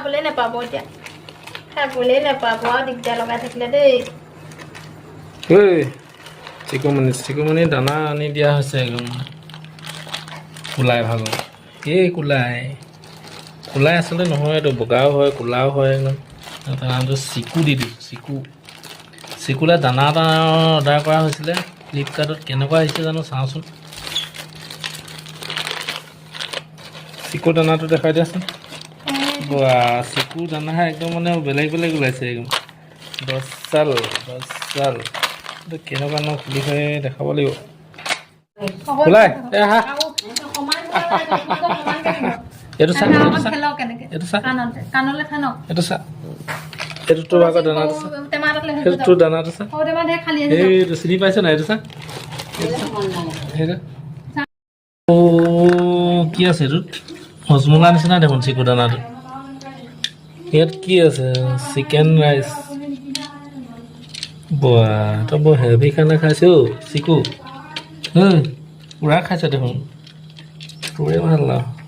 খাবলৈ নাপাব এতিয়া, খাবলৈ নাপাব আৰু দিগদাৰ লগাই থাকিলে দেই। ঐ চিকুমণি, চিকুমণি, দানা আনি দিয়া হৈছে একদম। কোলাই ভাগৰ এই কোলাই, কোলাই আচলতে নহয়, এইটো বগাও হয়, কোলাও হয় একদম। তাৰ নামটো চিকু দি দিছোঁ, চিকু। চিকুলে দানা এটা অৰ্ডাৰ কৰা হৈছিলে ফ্লিপকাৰ্টত, কেনেকুৱা আহিছে জানো চাওঁচোন। চিকু দানাটো দেখাই দিয়াচোন। বা, চিকু দানা একদম মানে বেলেগ বেলেগ ওলাইছে একদম। 10 চাল, 10 চাল। এইটো কেনেকুৱা ন, খুলি খাই দেখাব লাগিব। ওলাই এ আহা। এইটো চা, এইটো চা, এইটো চা। কাণলৈ খানক। এইটো চা, এইটো তোৰ আগৰ দানাটো চা। সেইটো তোৰ দানাটো চা। এইটো চিনি পাইছ নাই? এইটো চা, সেইটো। অ' কি আছে এইটোত? হজমোলা নিচিনা দেখোন চিকু দানাটো। ইয়াত কি আছে? Chicken rice. বাহ, তই বৰ হেভি খানা খাইছ অ' চিকু। ঐ, পুৰা খাইছ দেখোন, তোৰে ভাল আৰু।